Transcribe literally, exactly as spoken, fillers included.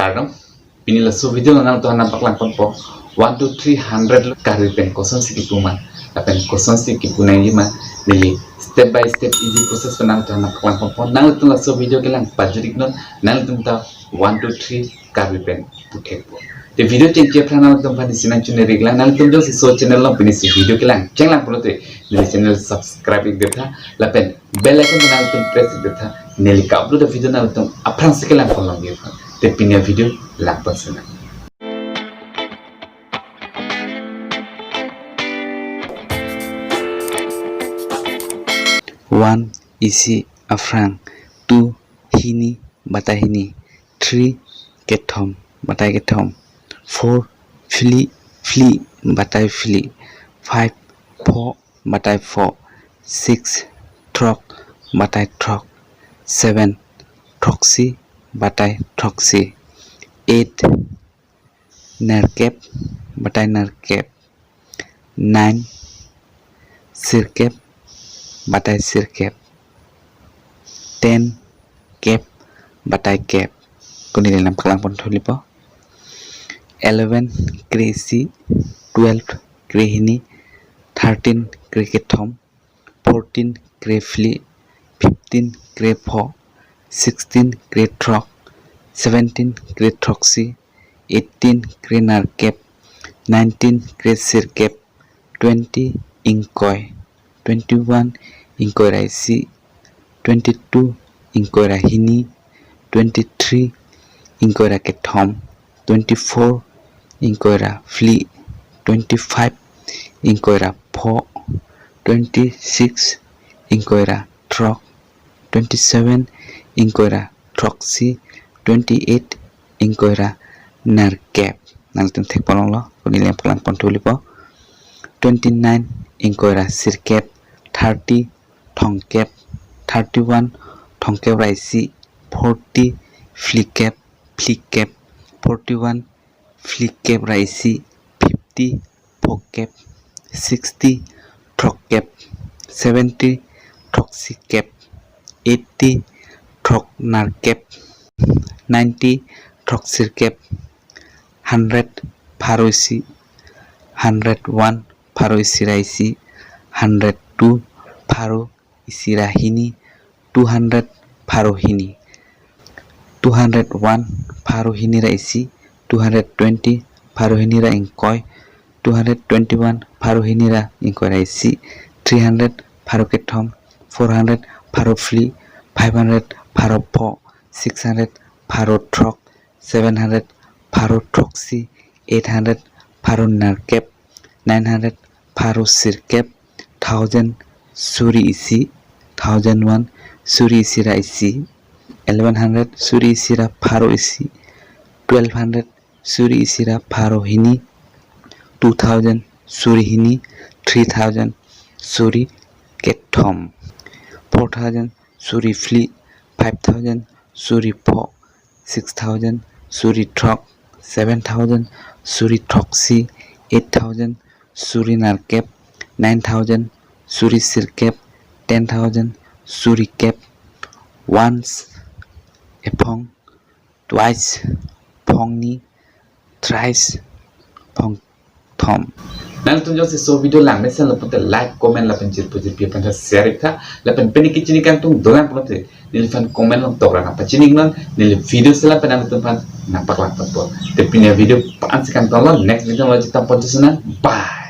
Kardom, pini laso video nanglitum aphan nangpaklang ponpo. One to three hundred lo Karbi pen kosonsi kipu ma, lapen kosonsi kipu nangji ma, neli step by step easy process pen nanglitum aphan nangpaklang ponpo. Nanglitum laso video kelang pajut iknon, nanglitum ta one to three Karbi pen puthekpo. Te video chengche aphrang nanglitum aphan isi nangchoneri iklang, nanglitum jongsi laso channel along pinisi video kelang chenglang pulote, neli channel subscribe ik detha, lapen bell icon nanglitum press ik detha, neli ka-upload a-video nanglitum aphrangsi kelang ponlongji aphan. Te pini a-video lang pon sinang. One, isi aphrang. Two, hini batai hini. Three, kethom batai kethom. Four, phli, phli batai phli. Five, pho batai pho. Six, throk batai throk. Seven, throksi batai throksi. Eight, nerkep batai nerkep. Nine, sirkep batai sirkep. Ten, kep batai kep. Ko neli nangpaklang pon thulipo. Eleven, kre isi. Twelve, kre hini. Thirteen, kre kethom. Fourteen, kre phli. Fifteen, kre pho. Sixteen, kre throk. Seventeen, kre throksi. Eighteen, kre nerkep. Nineteen, kre sirkep. Twenty, ingkoi. Twenty-one, ingkoi ra isi. Twenty-two, ingkoi ra hini. Twenty-three, ingkoi ra kethom. Twenty-four, ingkoi ra phli. Twenty-five, ingkoi ra pho. Twenty-six, ingkoi ra throk. Twenty-seven, ingkoi ra throksi. Twenty-eight, ingkoi ra nerkep. Nanglitum thek ponlonglo, ko neli nangpaklang pon thulipo. Twenty-nine, ingkoi ra sirkep. Thirty, thongkep. Thirty-one, thongkep ra isi. Forty, phlikep, phlikep. Forty-one, phlikep ra isi. Fifty, phokep. Sixty, throkkep. Seventy, throksikep. Eighty, throknerkep. Ninety, throksirkep. Hundred, pharo isi. Hundred one, pharo isi ra isi. Hundred two, pharo isi ra hini. Two hundred, pharo hini. Two hundred one, pharo hini ra isi. Two hundred twenty, pharo hini ra ingkoi. Two hundred twenty-one, pharo hini ra ingkoi ra isi. Three hundred, pharo kethom. Four hundred, pharo phli. Five hundred, pharo pho. Six hundred, pharo throk. Seven hundred, pharo throksi. Eight hundred, pharo nerkep. Nine hundred, pharo sirkep. Thousand, suri isi. Thousand one, suri isi ra isi. Eleven hundred, suri isi ra pharo isi. Twelve hundred, suri isi ra pharo hini. Two thousand, suri hini. Three thousand, suri kethom. Four thousand, suri phli. Five thousand, suri pho. Six thousand, suri throk. Seven thousand, suri throksi. Eight thousand, suri nerkep. Nine thousand, suri sirkep. Ten thousand, suri kep. Once, ephong. Twice, phongni. Thrice, phong thom. Nanglitum jongsi laso video langmesen lo pulote like, comment lapen jirpo jirpi aphan ta share ik tha. Lapen pini kachini kangtung dolang pulote neliphan comment along tok ra nangpachini iknon, neli video selam pen nanglitum aphan nangpaklang ponpo. Te pini a-video la-ansi kangtung lo, next video along chetong pon thusi nang. Bye.